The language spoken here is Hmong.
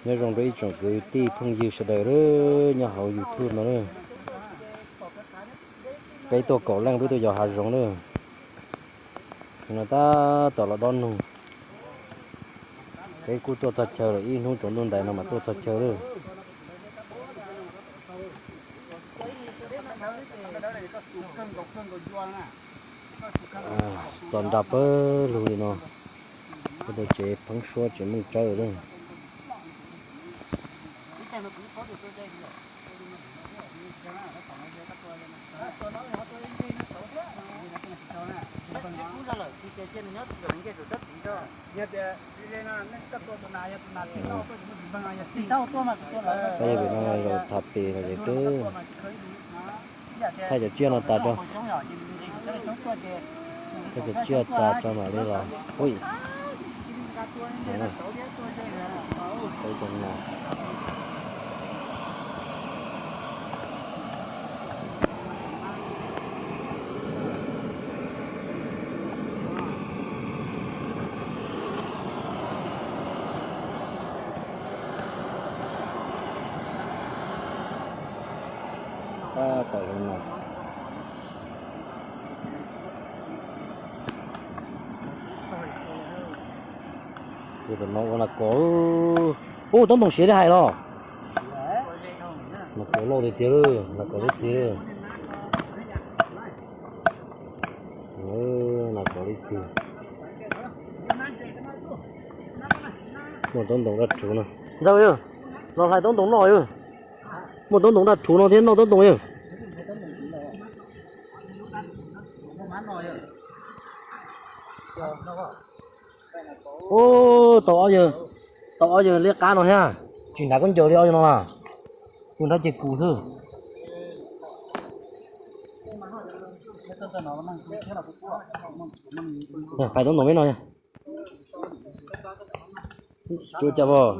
Nyob zoo rau ib tsoom kwv tij phooj ywg sawv daws nyob hauv YouTube no na. Peb tuaj kaum leej peb tuaj yos hav zoov na. No tab tom los dob noog. Peb kuj tuaj txog chaw lawm, ib hnub tsaus ntuj ntais no mas tuaj txog chaw lawm. Txog nram pawg lug li no, peb tau tsev pheeb suab tsev meej tsawb lawm. Peb yog vim no zaum thas pes no ces twb thaij cov tsiaj no tas tso. Thaij cov tsiaj tas tso mam li los. Ui, peb cov nas. Tab tom li no. Tus no ua nas kos. Ub, taub ntoos siav li hais los. Nas kos loj tiag tiag, nas kos lub txig. Nas kos lub txig. Muaj taub ntoos daj rhuv no. Ntxawg, los hlais taub ntoos noj yog. Muaj taub ntoos daj rhuv no thiab, noj taub ntoos yog. Ub, tau ob yawg, tau ob yawg liab qab no thiab. Tsis hnav khaub ncaws li ob yawg no na. Tus nrab ces kus xwb. Hlais taub ntoos peb no. Tsuav cas pom.